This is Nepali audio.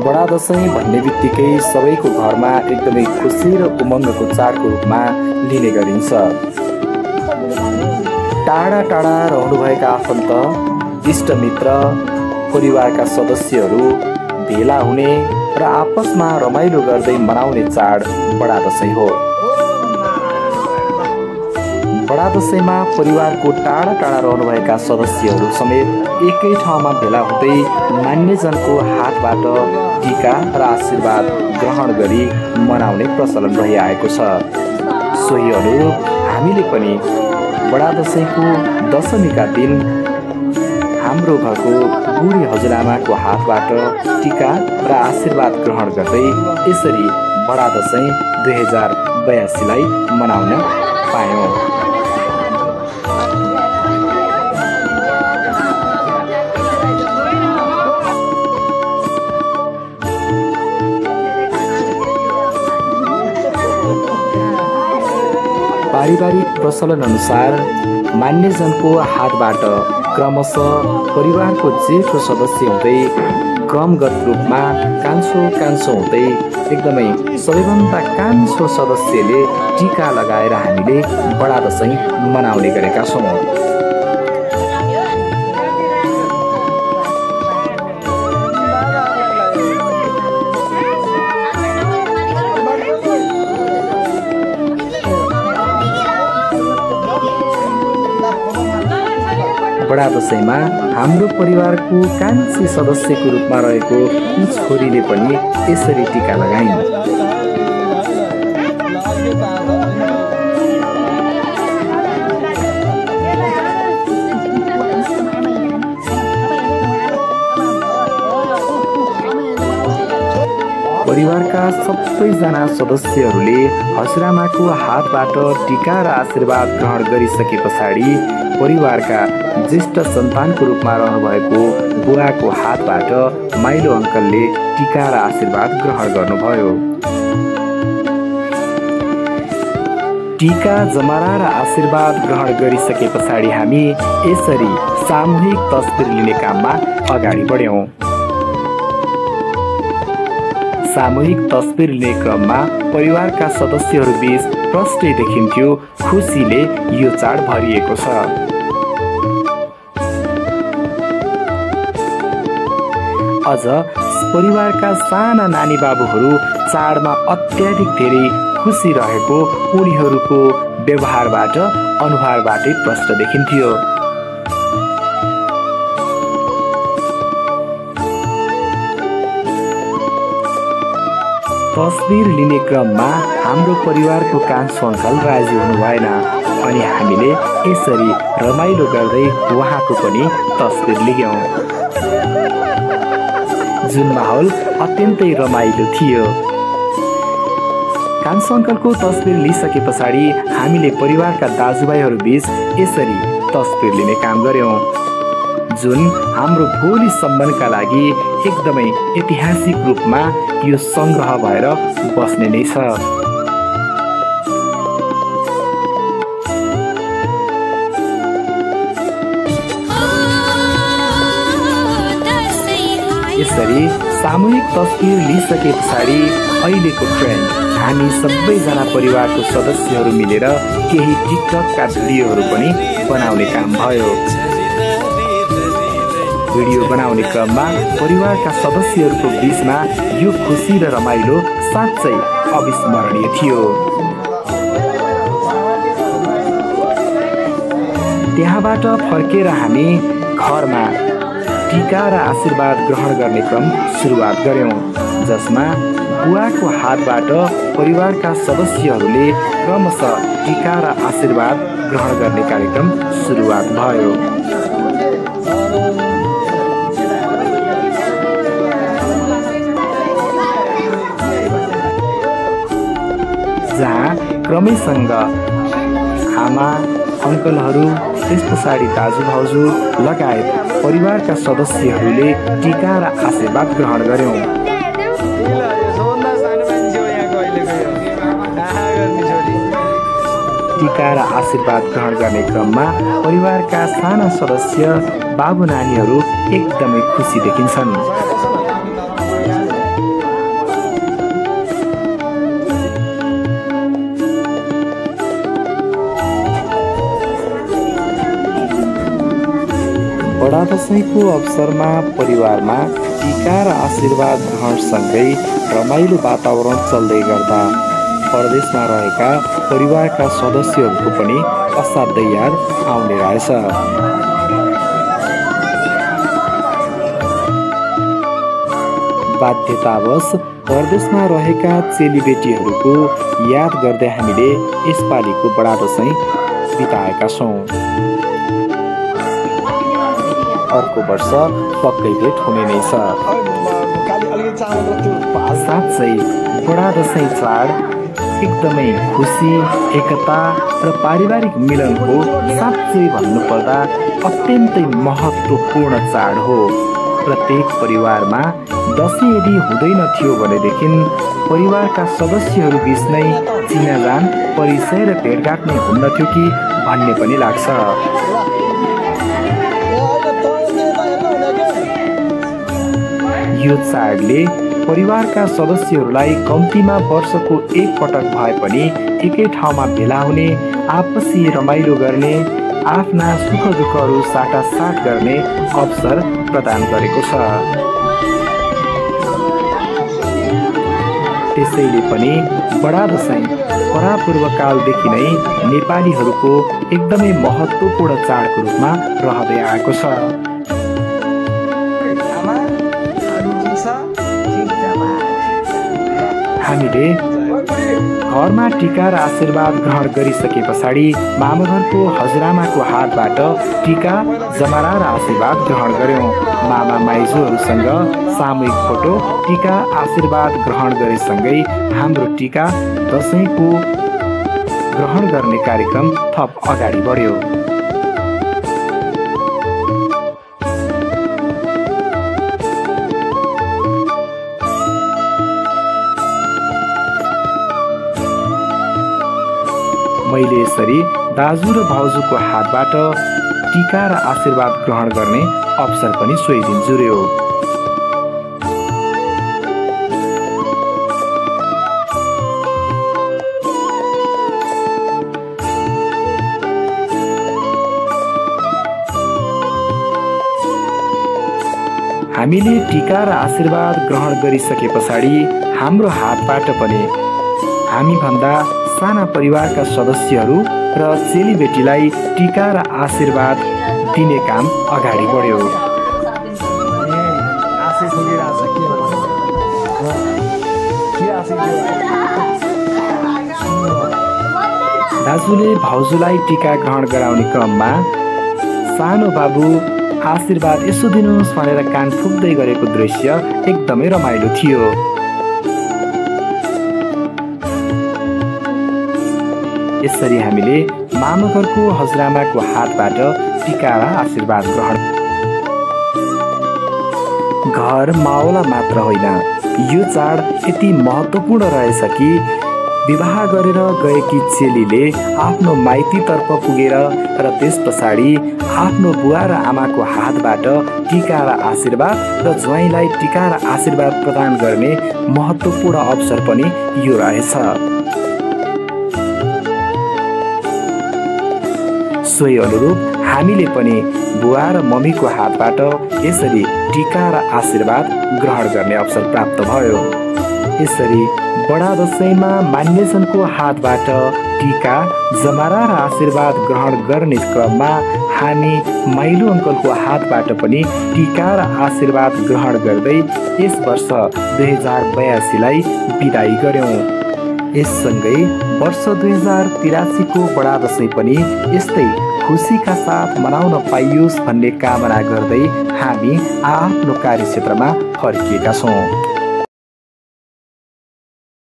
बडा दशैं भन्ने बित्तिकै सबैको घरमा एकदमै खुसी र उमङ्गको चाडको रूपमा लिने गरिन्छ। टाढा टाढा रहनुभएका आफन्त, इष्टमित्र, परिवारका सदस्यहरू भेला हुने र आपसमा रमाइलो गर्दै मनाउने चाड बडा दशैं हो। बडा दशैंमा परिवारको टाढा टाढा रहनुभएका सदस्यहरू समेत एकै ठाउँमा भेला हुँदै मान्यजनको हातबाट टीका र आशीर्वाद ग्रहण गरी मनाउने प्रचलन रहिआएको छ। सोही अनुरूप हामीले पनि बडा दशैंको दशमीका दिन हाम्रो घरको बुढी हजुरआमाको हातबाट टीका र आशीर्वाद ग्रहण गर्दै यसरी बडा दशैं 2082 मनाउन पायौं। पारिवारिक प्रचलन अनुसार मान्यजनको हातबाट क्रमशः परिवारको जेठो सदस्य हुँदै क्रमगत रूपमा कान्छो हुँदै एकदमै सबैभन्दा कान्छो सदस्यले टीका लगाएर हामीले बडा दशैं मनाउने गरेका छौँ। बडा दशैंमा हाम्रो परिवारको कान्छी सदस्यको रूपमा रहेको यी छोरीले पनि यसरी टीका लगाइन्। परिवारका सबैजना सदस्यहरूले हजुरआमाको हातबाट टीका र आशीर्वाद ग्रहण गरिसके पछाडि परिवारका ज्येष्ठ सन्तानको रूपमा रहनुभएको बुवाको हातबाट माइलो अङ्कलले टीका र आशीर्वाद ग्रहण गर्नुभयो। टीका जमरा र आशीर्वाद ग्रहण गरिसके पछाडि हामी यसरी सामूहिक तस्बिर लिने काममा अगाडि बढ्यौं। सामूहिक तस्बिर लिने क्रममा परिवारका सदस्यहरू बीच प्रष्टै देखिन्थ्यो खुसीले यो चाड भरिएको छ। अझ परिवारका साना नानी बाबुहरू चाडमा अत्याधिक धेरै खुसी रहेको उनीहरूको व्यवहारबाट अनुहारबाटै प्रष्ट देखिन्थ्यो। तस्बिर लिने क्रममा हाम्रो परिवारको कान्छो अङ्कल राजी हुनु भएन अनि हामीले यसरी रमाइलो गर्दै उहाँको पनि तस्बिर लियौं। जुन माहौल अत्यन्तै रमाइलो थियो। कान्छो अङ्कलको तस्बिर लिइसके पछाडि हामीले परिवारका दाजुभाइहरू बीच यसरी तस्बिर लिने काम गर्यौं, जुन हाम्रो भोलिसम्मका लागि एकदमै ऐतिहासिक रूपमा यो संग्रह भएर बस्ने नै छ। यसरी सामूहिक तस्बिर लिइसके पछाडि अहिलेको ट्रेन्ड हामी सबैजना परिवारको सदस्यहरू मिलेर केही टिकटकका भिडियोहरू पनि बनाउने काम भयो। भिडियो बनाउने क्रममा परिवारका सदस्यहरूको बीचमा यो खुसी र रमाइलो साँच्चै अविस्मरणीय थियो। त्यहाँबाट फर्केर हामी घरमा टीका र आशीर्वाद ग्रहण गर्ने क्रम सुरुवात गर्यौं, जसमा बुवाको हातबाट परिवारका सदस्यहरूले क्रमशः टीका र आशीर्वाद ग्रहण गर्ने कार्यक्रम सुरुवात भयो। जहाँ क्रमैसँग आमा, अङ्कलहरू, त्यस पछाडि दाजु भाउजू लगायत परिवारका सदस्यहरूले टीका र आशीर्वाद ग्रहण गर्यौं। टीका र आशीर्वाद ग्रहण गर्ने क्रममा परिवारका साना सदस्य बाबु नानीहरू एकदमै खुसी देखिन्छन्। दशैंको अवसरमा परिवारमा टीका र आशीर्वाद ग्रहणसँगै रमाइलो वातावरण चल्दै गर्दा परदेशमा रहेका परिवारका सदस्यहरूको पनि असाध्यै याद आउने रहेछ। बाध्यतावश परदेशमा रहेका चेलीबेटीहरूको याद गर्दै हामीले यसपालिको बडा दशैं बिताएका छौँ। अर्को वर्ष पक्कै भेट हुने नै छ। साँच्चै बडा दशैं चाड एकदमै खुसी, एकता र पारिवारिक मिलनको साँच्चै भन्नुपर्दा अत्यन्तै महत्त्वपूर्ण चाड हो। प्रत्येक परिवारमा दशैं यदि हुँदैन थियो भनेदेखि परिवारका सदस्यहरू बीच नै चिनाजान, परिचय र भेटघाट नै हुन्न थियो कि भन्ने पनि लाग्छ। यो चाडले परिवारका सदस्यहरूलाई कम्तीमा वर्षको एक पटक भए पनि एकै ठाउँमा भेला हुने, आपसी रमाइलो गर्ने, आफ्ना सुख दुःखहरू साटासाट गर्ने अवसर प्रदान गरेको छ। त्यसैले पनि बडा दशैं परापूर्वकालदेखि नै नेपालीहरूको एकदमै महत्त्वपूर्ण चाडको रूपमा रहँदै आएको छ। हामीले घरमा टीका र आशीर्वाद ग्रहण गरिसके पछाडि मामाघरको हजुरआमाको हातबाट टीका, जमरा र आशीर्वाद ग्रहण गर्यौं। मामा माइजूहरूसँग सामूहिक फोटो, टीका आशीर्वाद ग्रहण गरेसँगै हाम्रो टीका दशैंको ग्रहण गर्ने कार्यक्रम थप अगाडि बढ्यो। मैले यसरी दाजु र भाउजूको हातबाट टीका र आशीर्वाद ग्रहण गर्ने अवसर पनि सोही दिन जुर्यो। हामीले टीका र आशीर्वाद ग्रहण गरिसके पछाडि हाम्रो हातबाट पनि हामीभन्दा साना परिवारका सदस्यहरू र चेलीबेटीलाई टीका र आशीर्वाद दिने काम अगाडि बढ्यो। दाजुले भाउजूलाई टीका ग्रहण गराउने क्रममा सानो बाबु आशीर्वाद यसो दिनुहोस् भनेर कान फुक्दै गरेको दृश्य एकदमै रमाइलो थियो। यसरी हामीले मामाघरको हजुरआमाको हातबाट टीका र आशीर्वाद ग्रहण। घर मावला मात्र होइन, यो चाड यति महत्त्वपूर्ण रहेछ कि विवाह गरेर गएकी चेलीले आफ्नो माइतीतर्फ पुगेर र त्यस पछाडि आफ्नो बुवा र आमाको हातबाट टीका र आशीर्वाद र ज्वाइँलाई टीका र आशीर्वाद प्रदान गर्ने महत्त्वपूर्ण अवसर पनि यो रहेछ। सोही अनुरूप हामीले पनि बुवा र मम्मीको हातबाट यसरी टीका र आशीर्वाद ग्रहण गर्ने अवसर प्राप्त भयो। यसरी बडा दशैंमा मान्यजनको हातबाट टीका, जमरा र आशीर्वाद ग्रहण गर्ने क्रममा हामी माइलो अङ्कलको हातबाट पनि टीका र आशीर्वाद ग्रहण गर्दै यस वर्ष 2082लाई बिदाई गर्यौं। यससँगै वर्ष 2083 को बडा दशैं पनि यस्तै खुसीका साथ मनाउन पाइयोस् भन्ने कामना गर्दै हामी आफ्नो कार्यक्षेत्रमा फर्किएका छौँ।